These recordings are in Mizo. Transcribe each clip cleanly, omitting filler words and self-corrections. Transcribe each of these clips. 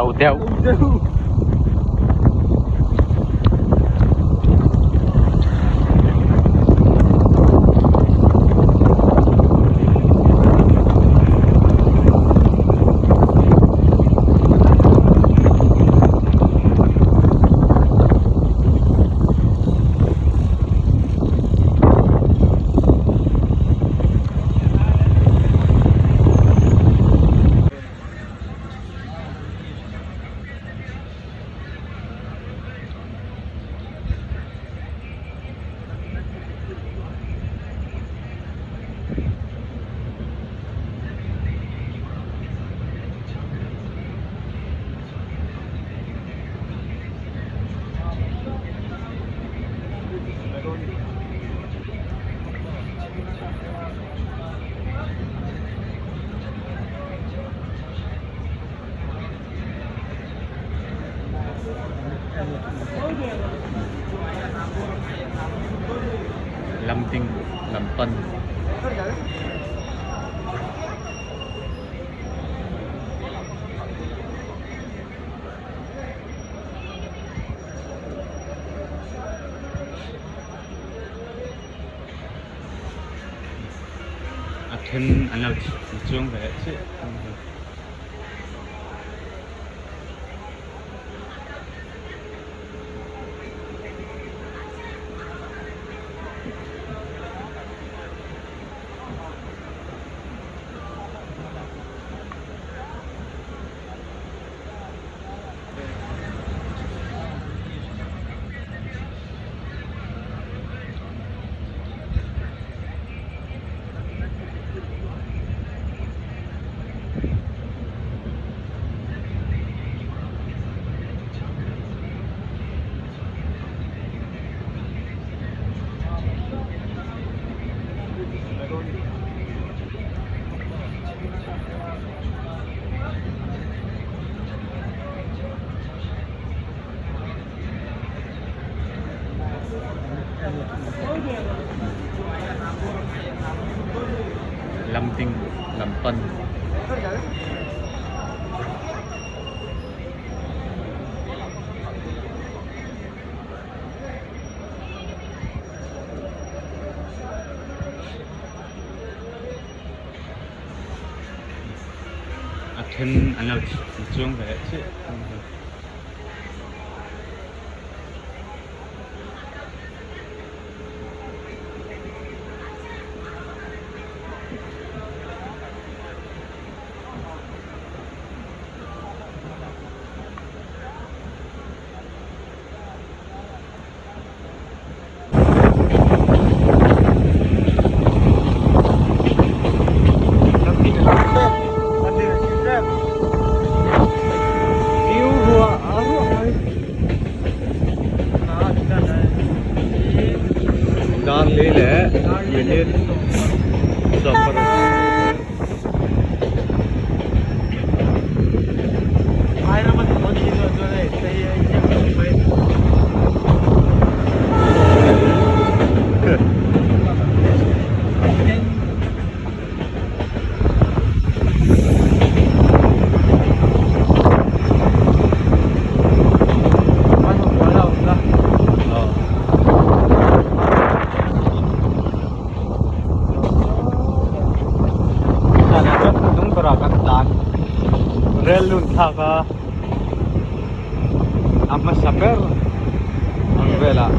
Deuh deuh. Lamding lam pan. A then an lo chuang ve chiah. Lamding lam pan. A then an lo chuang ve chiah. Dar li leh minute 16. Rel lun thlak a a hmasa ber ang velah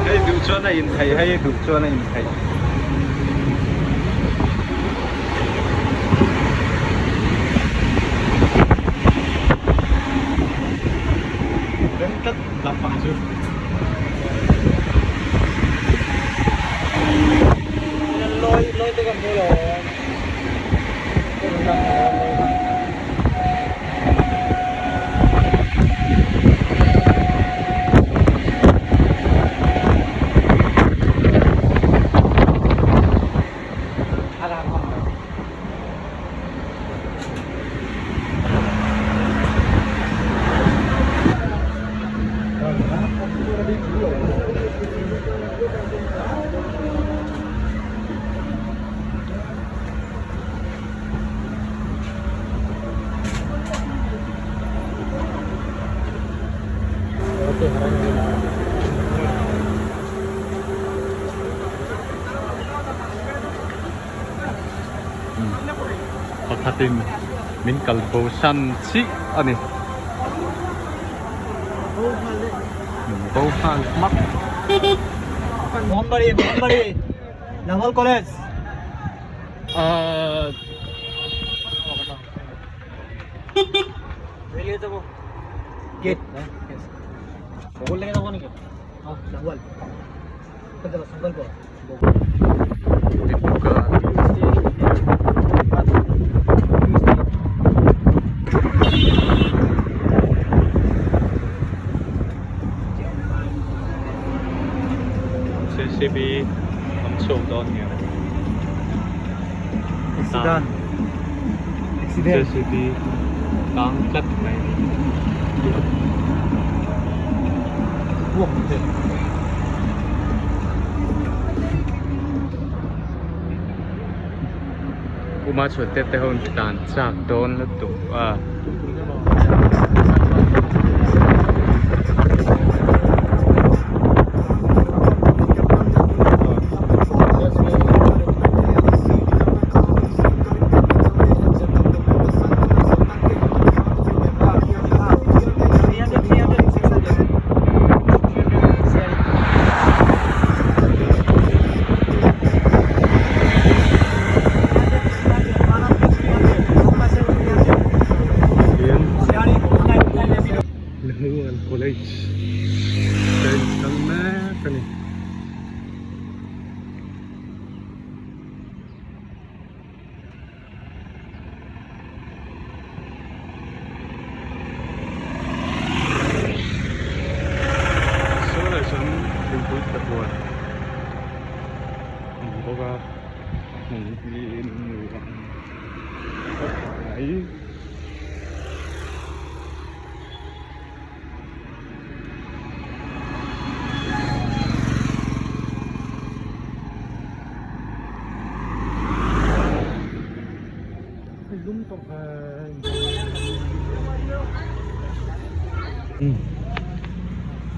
Hei duh chuan a in theih hei duh chuan a in theih. Rem tlat lampang chu. Lôi lôi te kan hmu lo. Pakhatin min kal bo san chiah a ni. Min bo nghal hmak. Mohanbari Mohanbari Naval College. Ahh. Gate. Naval. JCB an chhuak dawn nge Accident. Accident. JCB tang tlat mai. Uma chhuat te ho tlan chak dawn lutuk a. Nehru College train kal mek a ni. Saw lai chuan thingpui tla huan a awm bawk a hmun hi nuam khawp mai.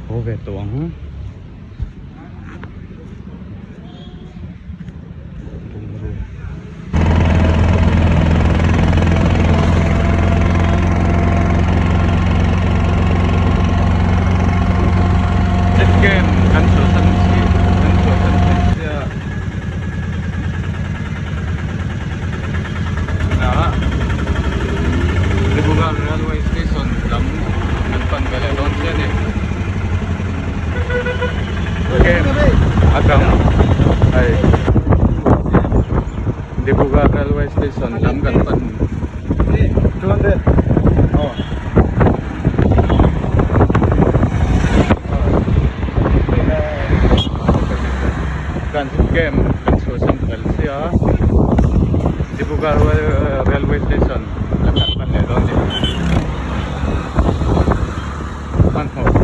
Haw ve tawh ang. Bungrua. Game kan chhuahsan chi kan chhuahsan thei chiah tunah Tripura railway station lam kan pan ve leh dawn chiah a ni game atang hei Dibrugarh railway station lam kan pan 200 aw Transit camp kan chhuahsan fel sia Dibrugarh railway station lam kan pan leh dawn a ni hmanhmawh.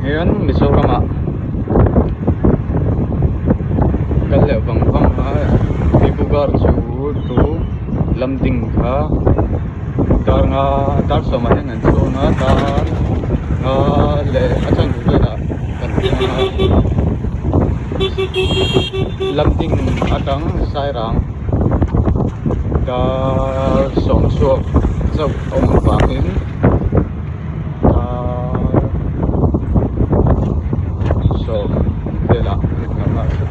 Hian Mizoram ah kal leh vang vang a Dibrugarh chu tu lam ding kha dar nga dar sawmah hian an chhung a dar nga leh a chanve velah kan thleng a lam ding atang sairang dar sawm chhuak chauh a awm avangin dar sawm velah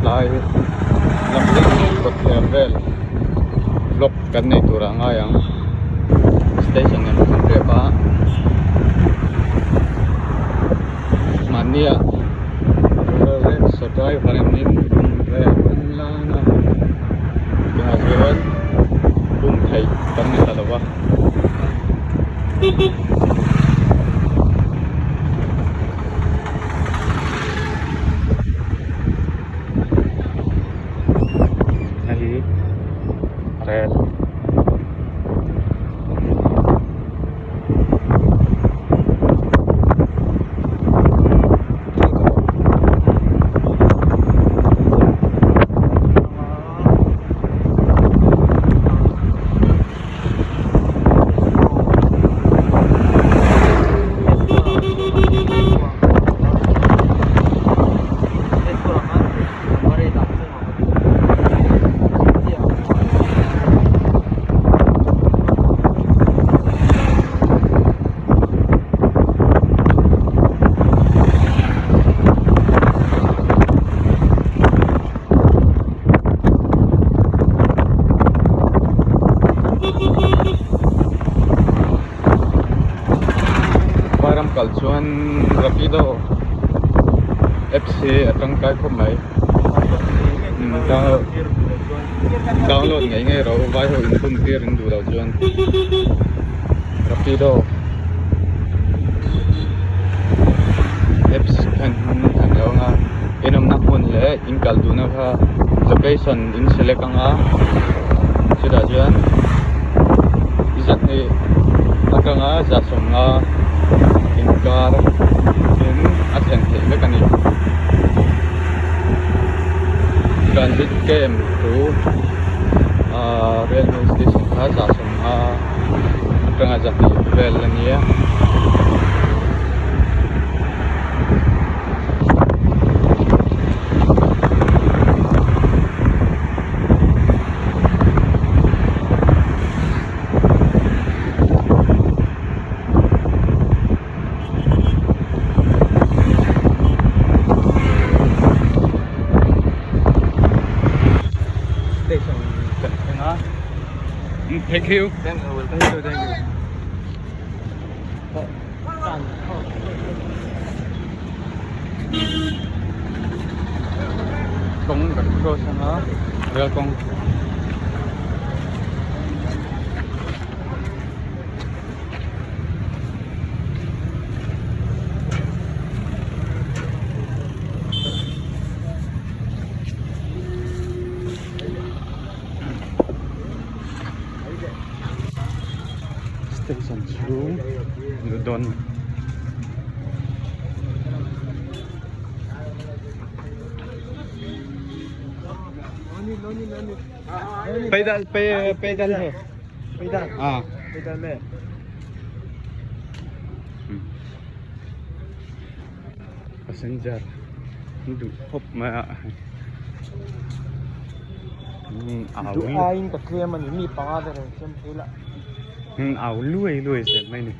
tlai lam ding kawtthler vel vlog kan nei turah a ngai ang station kan thleng tep a mahnia rickshaw driver in min bum ve an lan a tunah chuan bum theih kan ni ta lo va. Hei hi rel Apps hi a tangkai khawp mai. Download ngei ngei rawh u vai ho in bum tir in duh loh chuan Rapido apps khan kan lo ang a in awmna hmun leh in kal duhna kha location in select ang a chutah chuan i zat hnih atanga za sawmnga inkar in a thlen theih vek a ni transit camp chu ahh railway station kha za sawmnga atanga za hnih vel a nia. Station kan thleng a thank you thank you thank you thank you Kawng kan cross anga rail kawng Station chhung luh dawn Pedal pedal hai Pedal ah pedal me Passenger duh khawp mai a Duh aiin ka tlem a ni mi panga ber an siam phei lah au luai luai zel mai a ni.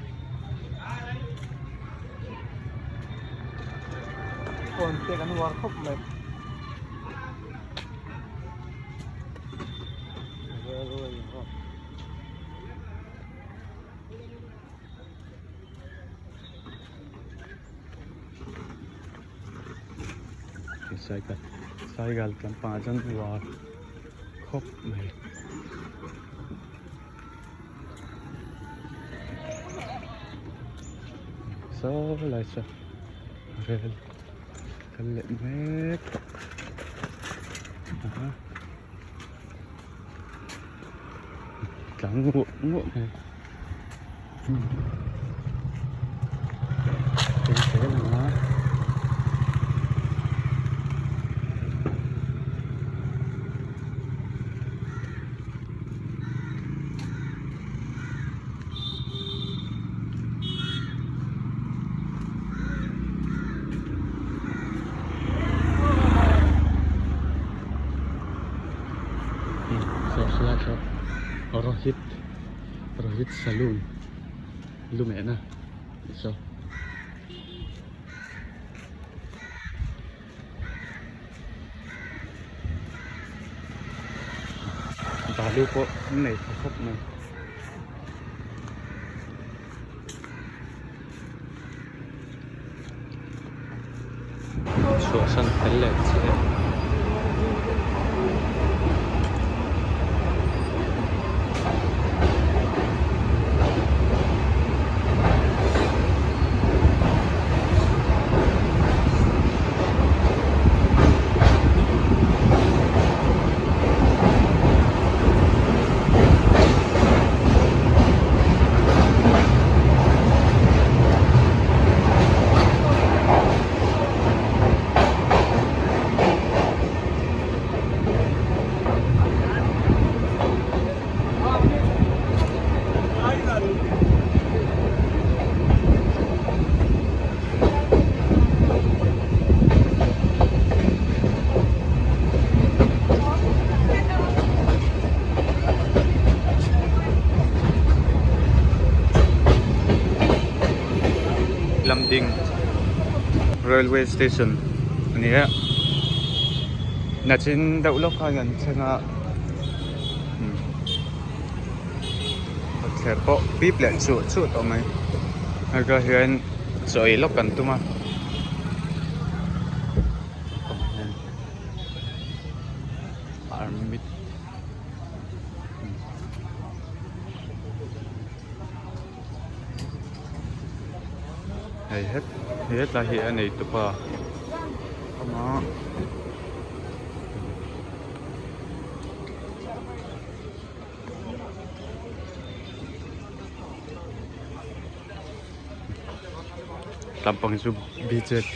Phone te kan uar khawp mai. Cycle cycle lampangah chuan uar khawp mai. Saw lai saw rel kal leh mek tawh a tlang nguah nguah mai. Rohit Rohit Saloon lumehna tih saw. Balu pawh an nei tha khawp mai. Chhuahsan fel leh chiah e. Lamding Railway Station a ni a nachin deuh lawk khan kan thleng a Kawtthler pawh pip leh chuh chuh tawh mai haka hian chaw ei lawk kan tum a. Hei het hetlai hi a nei tupa awm a. Lampang chu bjp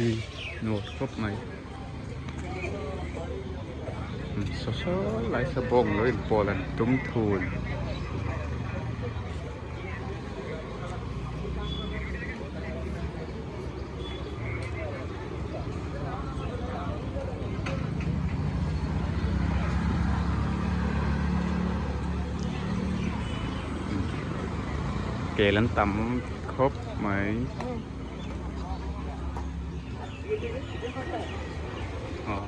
nuam khawp mai saw saw lai saw bawng lo inpawl an tum thun. Kel an tam khawp mai aw.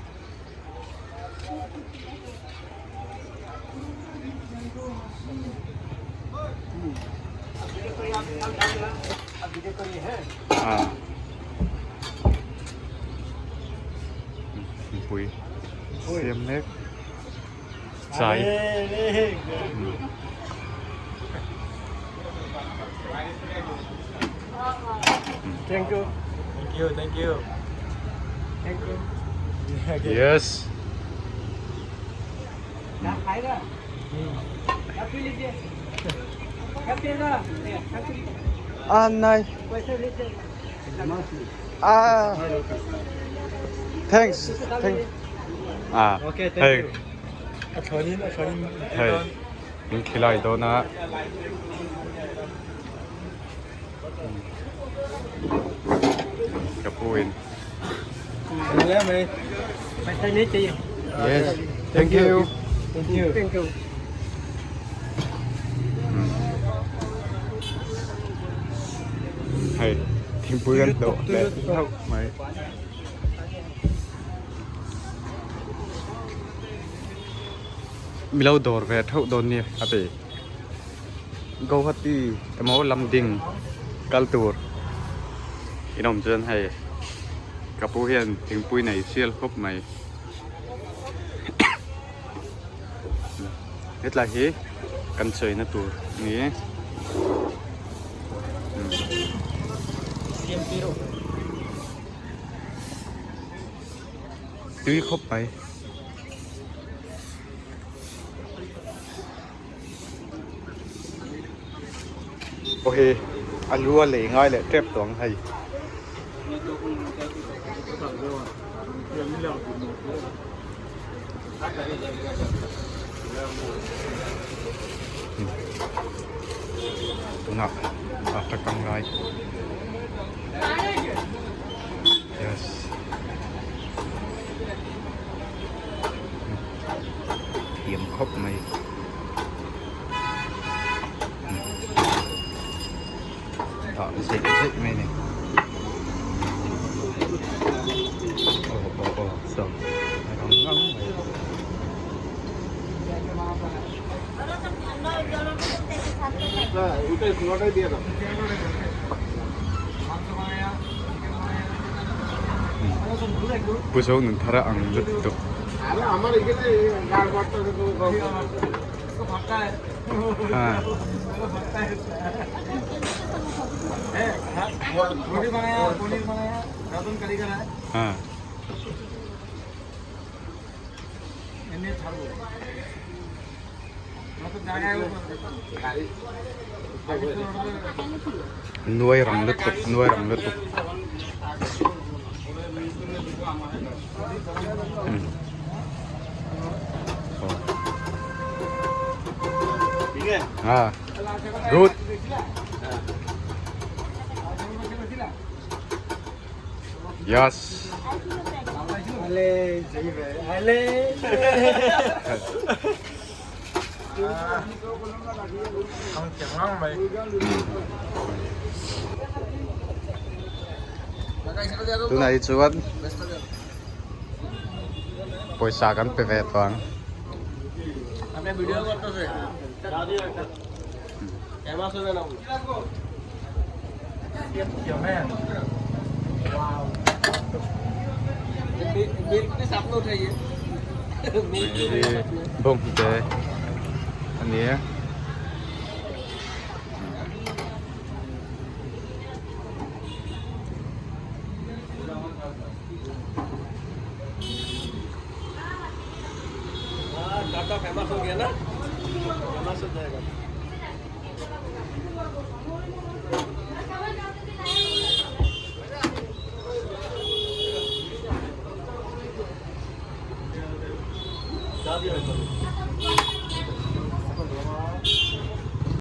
Ah mipui siam mek chai Thank you. Thank you, thank you. Thank you. Yes. Ah, nai. Ah. Thanks. Thank. Ah. Okay, thank Hei. you. A thlawnin, a thlawnin. Hei. Min khilai dawn a. Ka pu in. Yes. Thank you. Thank you. Thank you. Hei, thingpui kan hlawh leh hlauh mai. Milo dawr ve theuh dawn nia a ti. Guwahati emaw Lamding kal tur in awm chuan hei ka pu hian thingpui nei sial khawp mai. Hetlai hi kan chawina tur a ni. Tui khawp mai. Aw he a lu a lei ngai leh tep tawh ang hei. Tunah a kang lai. Yes. Thiam khawp mai. Tah zeih zeih mai a ni. Aw aw aw saw a rang ngang mai. Pu Zo nun thar a ang lutuk. Ha. Nuai rang lutuk nuai rang lutuk ah good yes Tunah hi chuan pawisa kan pe ve tawh ang. Bawnghnute a ni a.